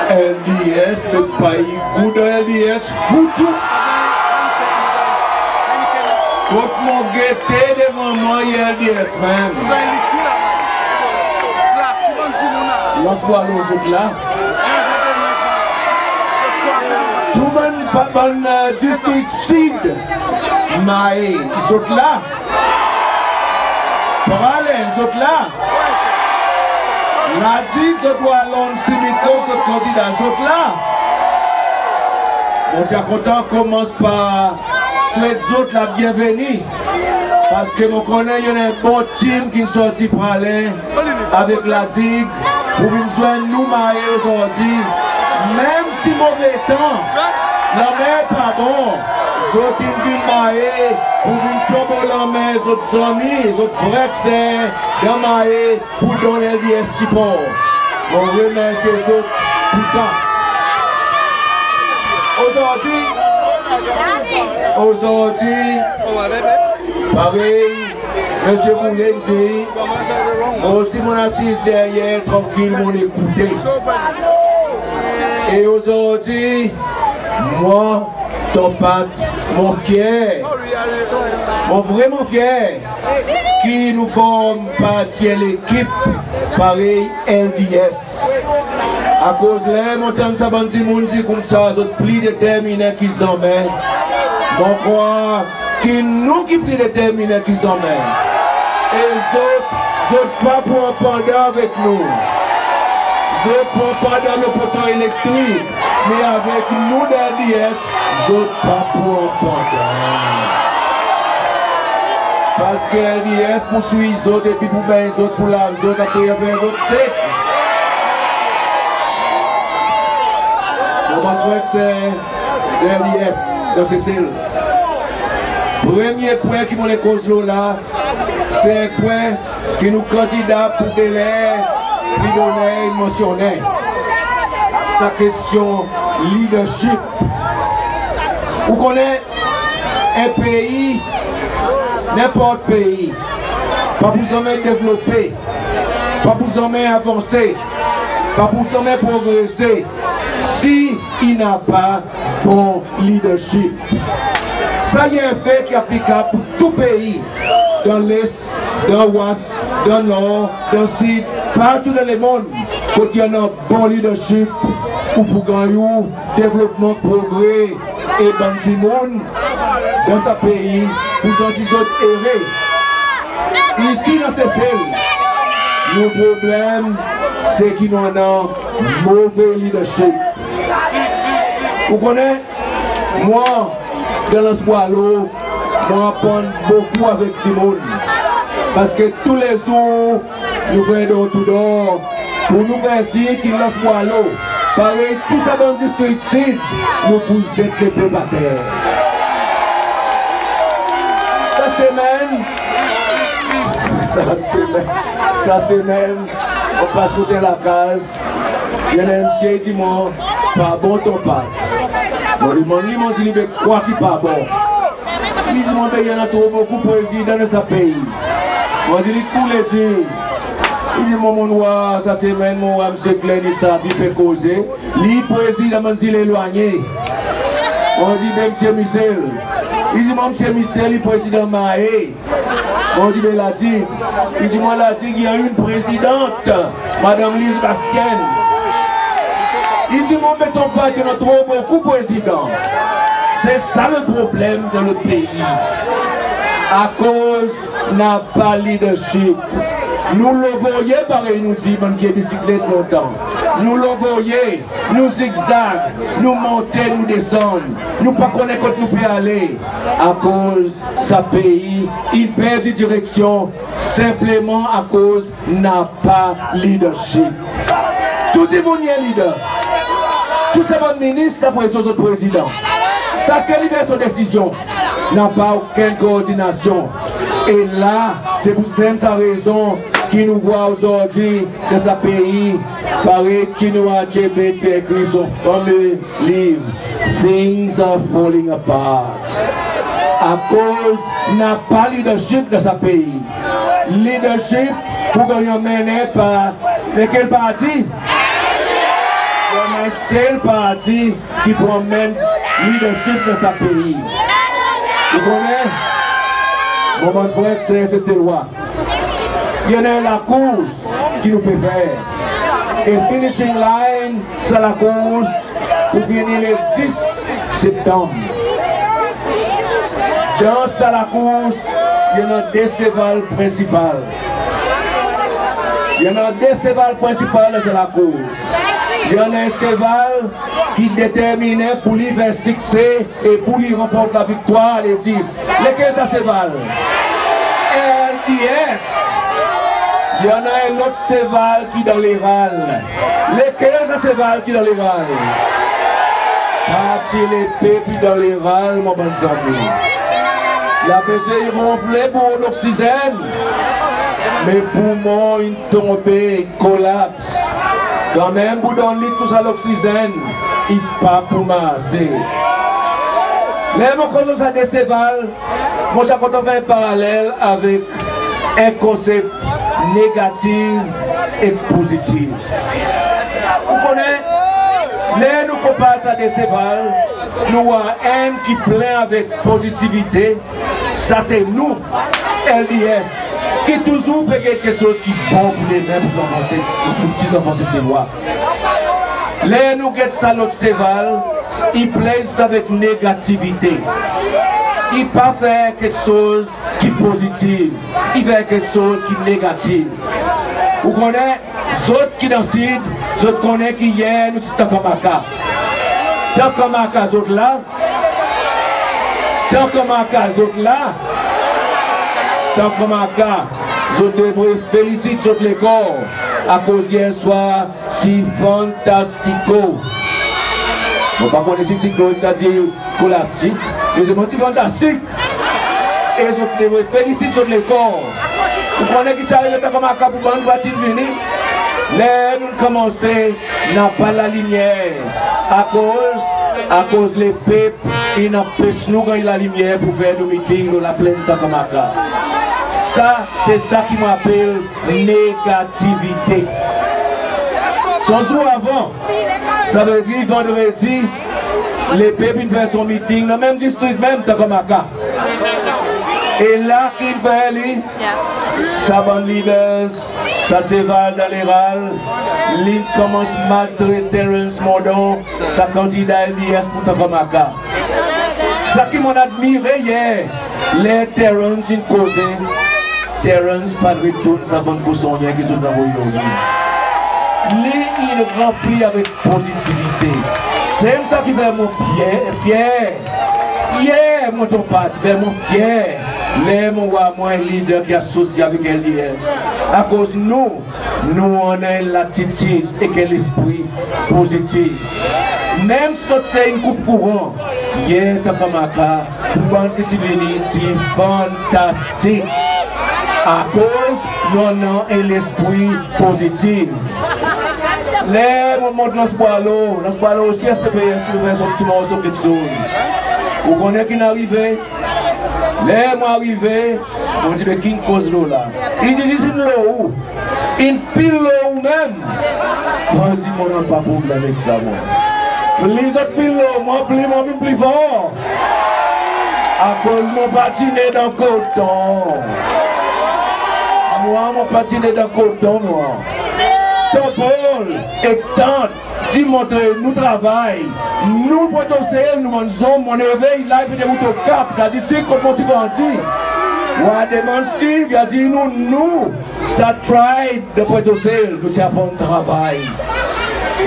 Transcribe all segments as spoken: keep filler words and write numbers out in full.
L D S, zot pa i gou dan L D S, fout ou. Kot mon gete devan mwan i L D S menm. Lans Bwalo, zot la? Tou bann, pa, bann, e, distrik Sid, Mahe, zot la? Praslin, zot la? La Digue, zot war Lon Simiko, zot kandida, zot la? Mon ti a kontan konmans par swet zot labyenveni, parski mon konnen i annan en bon tim ki'n sorti Praslin avek La Digue pour vin zwenn nou Mahe ozordi. Menm si move tan, lanmer pa bon, zot in vin Mahe pour vin tyonbo lanmen zot zanmi, zot frer, ser dan Mahe pour donn L D S sipor. Mon remersye zot pour sa. Ozordi, ozordi, parey Msye Boulay in dir, mwan osi mon asiz deryer trankil, mon ekoute. E ozordi, mwan, Ton Pat, mon fyer, mon vreman fyer ki nou form parti, en lekip parey L D S. Akoz ler mon tann sa bann dimoun dir koumsa zot pli determinen ki zanmen, mon krwar ki nou ki pli determinen ki zanmen. E zot, zot pa pou anpandan avek nou. Zot pou anpandan lo poto elektrik, me avek nou dan L D S, zot pa pou anpandan. Parski L D S pou swiy zot epi pou beny zot, pou lav zot, apre i a fer zot sek. Mon bann frer, ser, dan L D S, dan Sesel. Premye pwen ki mon le koz lo la, se en pwen ki nou kandida pour Bel Air, Pridoney in mansyonnen. Sa kestyon leadership. Ou konnen, en pei, nenport pei, pa pou zanmen devlope, pa pou zanmen avanse, pa pou zanmen progrese si i napa bon leadership. Sa i en fe ki aplikab pour tou pei, dan Les, dan Lwes, dan Nor, dan Sid, partou dan lemonn. Kot i annan bon leadership, ou pou ganny ou devlopman, progre, e bann dimoun dan sa pei pou santi zot ere. Isi dan Sesel, nou problenm se ki nou annan move leadership. Ou konnen, mwan, dan Lans Bwalo, mon aprann bokou avek dimoun. Parski toulezour nou fer door to door pour nou fer sir ki Lans Bwalo, parey tou sa bann distrik Sid, nou pou zet lepep ater. Sa semenn, sa semenn, sa semenn, mon pas kot en lakaz, i annan en msye i dir mwan, "Pa bon, Ton Pat." Mon demann li, mon dir li, "Be kwa ki pa bon?" I dir mwan, "Be i annan tro bokou prezidan dan sa pei." Mon dir li, "Koule dir." I dir mwan, "Mon war sa semenn, mon war Msye Glenn Issaf i pe koze. Li prezidan bann zil elwanye." Mon dir, "Be Msye Michel?" I dir mwan, "Msye Michel i prezidan Mahe." Mon dir, "Be La Digue?" I dir mwan, "La Digue i annan en prezidant, Madanm Lise Bastienne." I dir mwan, "Be Ton Pat, i annan tro bokou prezidan." Se sa le problenm dan nou pei. Akoz napa leadership. Nou lonvoye, parey nou dir bann vye bisiklet lontan. Nou lonvoye, nou zigzag, nou monte, nou desann. Nou pa konnen kot nou pe ale. Akoz sa pei in perdi direksyon, senpleman akoz napa leadership. Tou dimoun i en leader. Tou sa bann minis, apre zot, zot prezidan. Sakenn i fer son desizyon. Napa okenn koordinasyon. E la, se pour senp sa rezon ki nou war ozordi dan sa pei, parey ki nou a J B ti ekri son fame liv, Things Are Falling Apart. Akoz napa leadership dan sa pei. Leadership pou ganny anmennen par lekel parti? sel parti ki pou anmenn leadership dan sa pei. Ou konnen, mon bann frer ek ser Seselwa, i annan en lakours ki nou pe fer. E finishing line sa lakours pou fini le dis Septanm. Dan sa lakours, i annan de seval prensipal. I annan de seval prensipal dan sa lakours. I annan en seval ki determinen pour li fer sikse e pour li ranport laviktwar le dis. Lekel sa seval? L D S. I annan en lot seval ki dan leral. Lekel sa seval ki dan leral? Parti Lepep i dan leral, mon bann zanmi. La pe sey ronfle pour loksizenn, me poumon in tonbe, in kolaps. Kanmenm pou donn li tou sa loksizenn, i pa pou marse. Ler mon koz sa de seval, mon ti a kontan fer en paralel avek en konsep negatif ek pozitif. Ou konnen, ler nou konpar sa de seval, nou war enn ki plen avek pozitivite, sa se nou, L D S, ki touzour pe get keksoz ki bon pour lemenm, pour zanfan Se, pour pti zanfan Seselwa. Ler nou get sa lot seval, i plen zis avek negativite. I pa fer keksoz ki pozitiv, i fer keksoz ki negativ. Ou konnen, zot ki dan Sid, zot konnen ki yer nou ti Takamaka. Takamaka, zot la? Takamaka, zot la? Takamaka, zot devret felisit zot lekor, akoz yer swar ti fantastiko. Mon pa konnen si tiko i sa dir kolastik, me selman ti fantastik. E zot devret felisit zot lekor. Ou konnen ki ti arive Takamaka pour bann ki pa ti vini? Ler nou konmanse napa lalimyer. Akoz, akoz Lepep in anpes nou ganny lalimyer pour fer nou miting lo laplenn Takamaka. Sa, se sa ki mon apel negativite. San zour avan, sa vedir vandredi, Lepep in fer son miting dan menm distrik menm, Takamaka. E la ki in fer li, sa bann leaders, sa seval dan leral, li konmans maltret Terence Mondon, sa kandida L D S pour Takamaka. Sa ki mon admire yer, ler Terence in koze, Terence pa retourn sa bann kosonnyen ki zot anvoy lo li. Li in ranpli avek pozitivite. Se sa ki fer mon fyer, fyer. Yer mon tonm par ti fer mon fyer ler mon war mon en lider ki asosye avek L D S. Akoz nou, nou annan en latitid ek en lespri pozitiv. Menm si zot sey in koup kouran, yer Takamaka, pour bann ki ti vini, ti fantastik. Akoz nou annan en lespri pozitiv. Ler mon mont Lans Bwalo, Lans Bwalo osi S P P F ti fer son pti morso keksoz. Ou konnen ki'n arive? Ler mon arive, mon dir, be ki'n koz lo la? I dir, zis in lo ou. In pil lo ou menm. Mon dir, mon napa problenm ek sa mwan. Pli zot pil lo mwan, pli mon vin pli for. Akoz mon pa ti ne dan koton. Mwan, mon pa ti ne dan koton, mwan. Tanpol ek tant ti montre nou travay. Nou Pwentosel, nou bann zonm, mon neve i la, i pe debout Okap, sa distrik kot mon ti grandi. Ou a demann Steve, i a dir nou, nou, sa tribe de Pwentosel, nou ti aprann travay.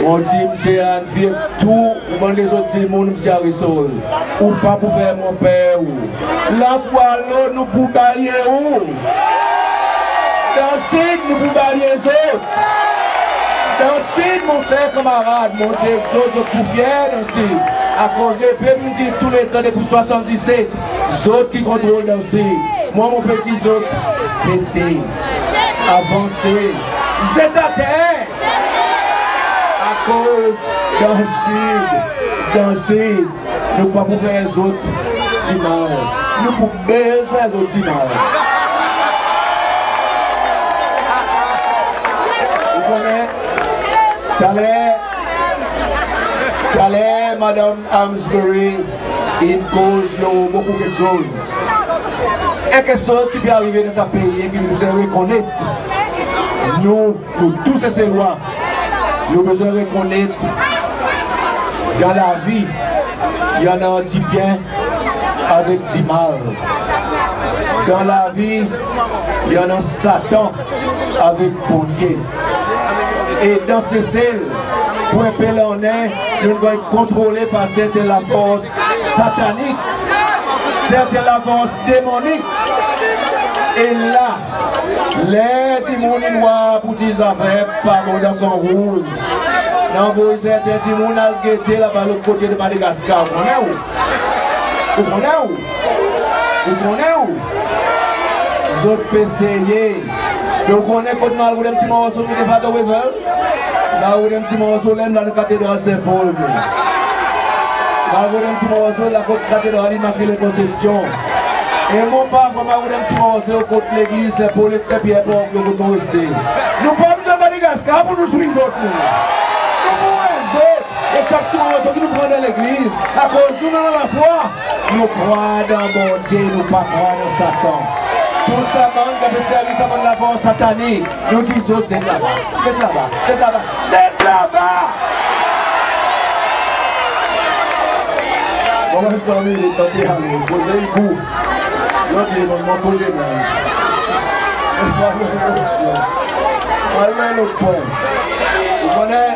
Mon dir, msye Ann, fye tou ou bann lezot dimoun, msye Arisol, ou pa pou fer mwan per ou. Lans Bwalo, nou pou balye ou. Dan Sid, nou pou balye zot. Dan Sid, mon frer kanmarad, mon dir zot, zot pou fyer dan Sid. Akoz Lepep in dir touletan depi swasanndiset, zot ki kontrol dan Sid. Mwan, mon pe dir zot, zete, avanse, zet ater. Akoz dan Sid, dan Sid, nou pa pou fer zot dimal. Nou pou bezwen zot dimal. Ou konnen, taler, Taler Madanm Amesbury in koz lo bokou keksoz. En keksoz ki pe arive dan sa pei e ki nou bezwen rekonnet. Nou, nou tou Seselwa, nou bezwen rekonnet dan lavi i annan dibyen avek dimal. Dan lavi i annan Satan avek Bondye. E dan Sesel, pour en pe lannen, nou'n ganny kontrole par serten lafors satanik, serten lafors demonik. E la, ler dimoun in war pour dir zafer pa bon dan Gran Rouz, nou anvoy serten dimoun al gete laba lot kote de Madagaskar. Ou konnen ou? Ou konnen ou? Ou konnen ou? Zot pe seye. Me ou konnen kot mon al rod en pti morso nou devan Don Wavel? Mon al rod en pti morso la, dan Katedral Sen Pol. Mon al rod en pti morso la kot Katedral Imakile Konsepsyon. E mon pa vreman rod en pti morso kot legliz Sen Pol ek Sen Pyer, Port Glaud, kot mon reste. Nou pa vin dan Madagaskar pour nou swiv zot, nou. Nou pour ed zot. E sak dimoun ki nou pran dan legliz, akoz nou annan lafwa, nou krwar dan Bondye, nou pa krwar dan Satan. Tou sa bann ki pe servi sa bann lafors satanik, nou dir zot, zet laba, zet laba, zet laba, zet laba! Bon, mezanmi, letan pe ale, koze i gou. Zot dir, mon, mon koze mwan. Al lo en lot pwen. Ou konnen?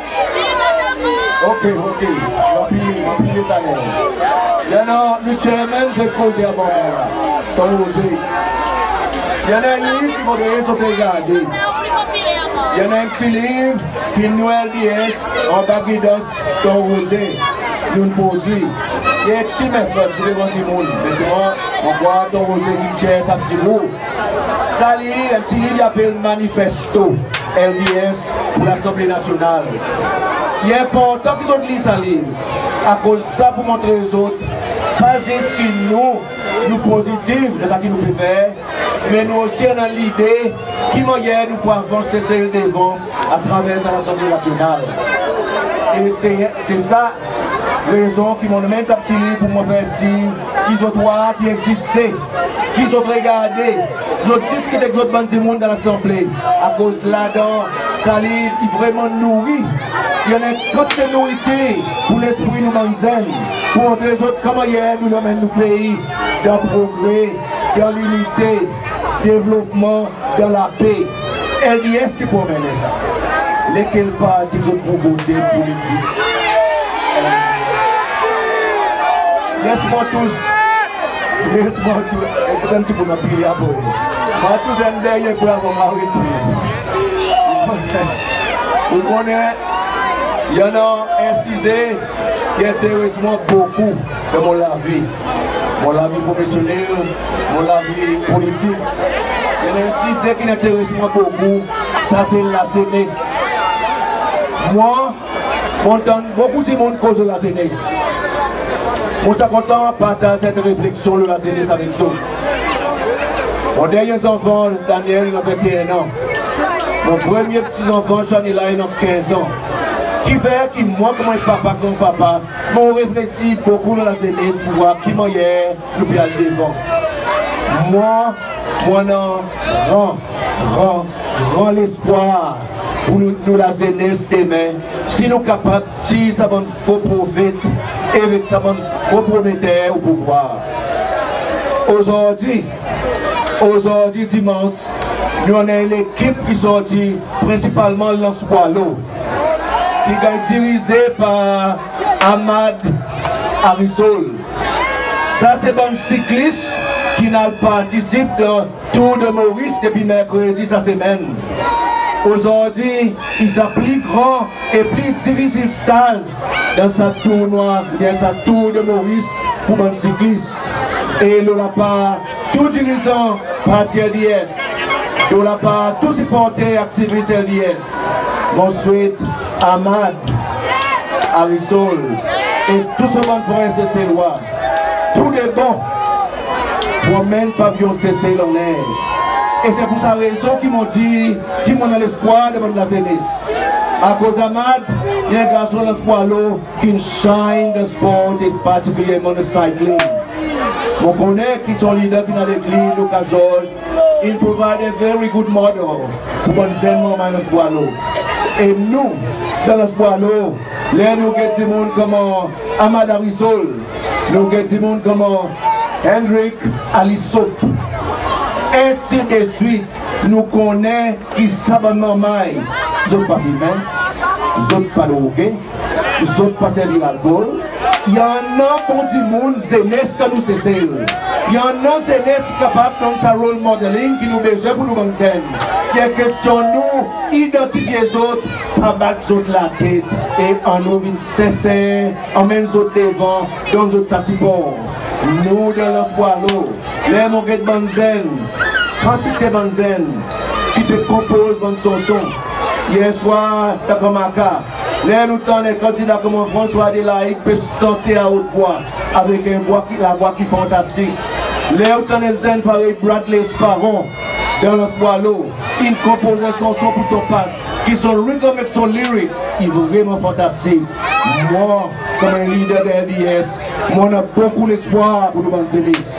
Oke, oke. Mon pliye, mon pliye taler. I annan nou chairman pe koze avan mwan la, Ton Roze. I annan en liv ki fodre zot regarde. I annan en pti liv ki nou L D S anba gidans Ton Roze nou'n prodwir. E ti mefot, ti devan dimoun. Me selman mon krwar Ton Roze ki'n shers sa pti bout. Sa liv, en pti liv i apel Manifesto L D S pour Lasanble Nasyonal. I enportan ki zot lir sa liv, akoz sa pour montre zot pa zis ki nou, nou pozitif dan sa ki nou pe fer, me nou osi annan lide ki mannyer nou pou avans Sesel devan atraver sa Lasanble Nasyonal. E se, se sa rezon ki mon'n anmenn sa pti liv pour mwan fer sir ki zot war ki egziste, ki zot regarde, zot diskit ek zot bann dimoun dan Lasanble, akoz ladan sa liv i vreman nouri, i annan en kantite nouritir pour lespri nou bann zenn, pour montre zot ki mannyer nou anmenn nou pei dan progre, dan linite, devlopman, dan lape. L D S ki pou anmennen sa. Lekel parti zot pou vote pour li dis? Les mwan tous, les mwan tous. Eski en pti bout mon pliye apre? Mon tous en dernyen pwen avan mon arete. Ou konnen, i annan en size ki enteres mwan bokou dan mon lavi, mon lavi profesyonnel, mon lavi politik. I annan en size ki enteres mwan bokou, sa se lazenes. Mwan, mon tann bokou dimoun koz lo lazenes. Mon ti a kontan partaz set refleksyon lo lazenes avek zot. Mon dernyen zanfan, Daniel, i annan venteen an. Mon premye pti zanfan, Chanila, i annan kenz an. Kifer ki mwan, konman en papa, granpapa, mon reflesir bokou lo lazenes pour war ki mannyer nou pe al devan. Mwan, mon annan gran, gran, gran lespwar pour nou, nou lazenes demen, si nou kapab tir sa bann fo profet e avek sa bann fo prometer o pouvwar. Ozordi, ozordi Dimans, nou annan en lekip ki sorti prensipalman Anse Boileau, ki ganny dirize par Ahmad Arissol. Sa se bann siklis ki'n al partisip dan Tour de Maurice depi merkredi sa semenn. Ozordi, i sa pli gran e pli difisil staz dan sa tournwa, oubyen sa Tour de Maurice pour bann siklis. E lo lapar tou dirizan parti L D S, lo lapar tou siporter aktivis L D S, mon swet Ahmad Arissol e tou son bann frer Seselwa, tou de bon, pour anmenn pavyon Sesel anler. E se pour sa rezon ki mon dir ki mon annan lespwar dan bann lazenes. Akoz Ahmad i en garson Anse Boileau ki'n shine dan spor, e partikilierman dan cycling. Mon konnen ki son lider ki'n ale ek li, Lucas Georges, in provide a very good model pour bann zenn manrmay Anse Boileau. E nou, dan Anse Boileau, ler nou get dimoun konman Ahmad Arissol, nou get dimoun konman Hendrick Alissop, ensi de swit, nou konnen ki sa bann manrmay, zot pa fimen, zot pa droge, zot pa servi lalkol. I annan bon dimoun, zenes dan nou Sesel. I annan zenes ki kapab donn sa role modeling ki nou bezwen pour nou bann zenn. I en kestyon nou idantifye zot, pa bat zot latet, e annou vin senser, anmenn zot devan, donn zot sa sipor. Nou dan Anse Boileau, ler mon get bann zenn, kantite bann zenn ki pe konpoz bann sanson. Yer swar dan Kamaka, ler nou tann en kandida konman François Adelaide pe sante a wot vwa, avek en vwa ki, lavwa ki fantastik. Ler ou tann en zenn parey Bradley Sparron dan Anse Boileau, in konpoz en sanson pour Ton Pat, ki son rhythm ek son lyrics i vreman fantastik. Mwan, konman en lider de L D S, mon annan bokou lespwar pour nou bann zenes.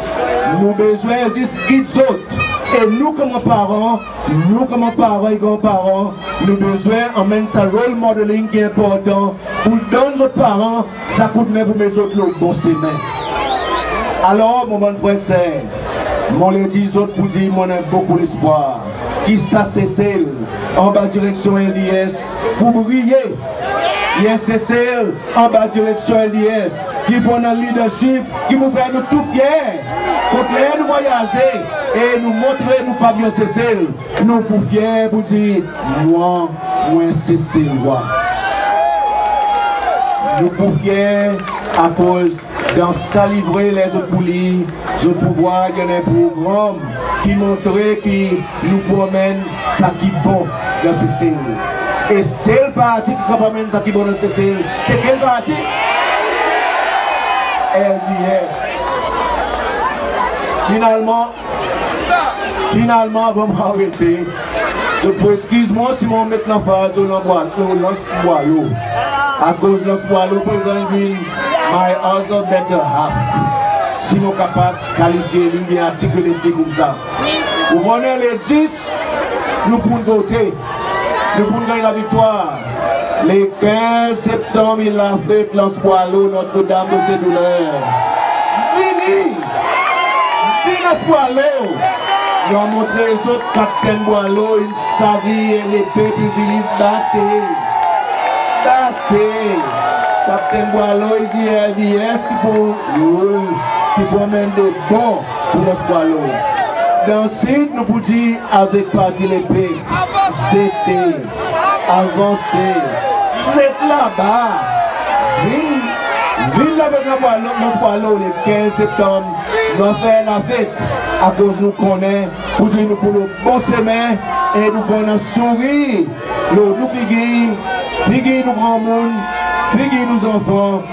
Nou bezwen zis gid zot. E nou konman paran, nou konman paran e granparan, nou bezwen anmenn sa role modeling ki enportan pour donn zot paran sa koudmen pour met zot lo bon semen. Alor, mon bann frer ek ser, mon le dir zot pour dir mon annan bokou lespwar ki sa Sesel, anba direksyon L D S, pou briye. I en Sesel anba direksyon L D S ki pou annan leadership ki pou fer nou tou fyer. Kot ler nou vwayaze e nou montre nou pa vye Sesel, nou pou fyer pour dir, mwan, mwan Seselwa. Nou pou fyer akoz dan sa livre, ler zot pou lir, zot pou vwar i annan en progranm ki montre ki nou pou anmenn sa ki bon dan Sesel. E sel parti ki kapab anmenn sa ki bon dan Sesel, se kel parti? L D S. Finalman, finalman, avan mon arete, zot pou eskiz mwan si mon met lanfaz lo Anse Boileau, lo Anse Boileau. Akoz Anse Boileau prezan vin my other better half, si mon kapab kalifye li oubyen artikile li koumsa. Ou konnen le dis, nou pou'n vote, nou pou'n ganny laviktwar. Le kenz Septanm i lafet Anse Boileau, Notre Dame de ses Douleurs. Vini! Vin Anse Boileau! Nou a montre zot Kaptenn Boileau in savir e lepep i dir li bate! Bate! Kaptenn Boileau i dir L D S ki pou roule, ki pou anmenn de bon pour Anse Boileau. Dan Sid, nou pou dir avek Parti Lepep, zete, avanse, zet laba, vin, vin avek Anse Boileau, Anse Boileau le kenz Septanm, nou a fer lafet, akoz nou konnen pour dir nou pou lo bon semen e nou pou annan sourir lo nou figir, figir nou granmoun, figir nou zanfan,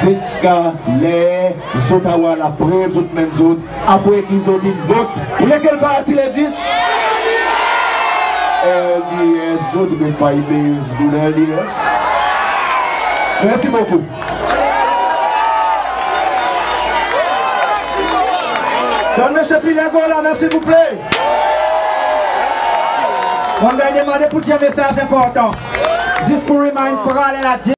ziska ler zot a war laprev zot menm zot, apre ki zot in vot pour lekel parti le dis? L D S, zot pe fay bel zot pour L D S. Mersi bokou. Donn Msye Pilego la, silvouple. Mon ganny demande pour dir en mesaz enportan. Zis pour remind Praslin la,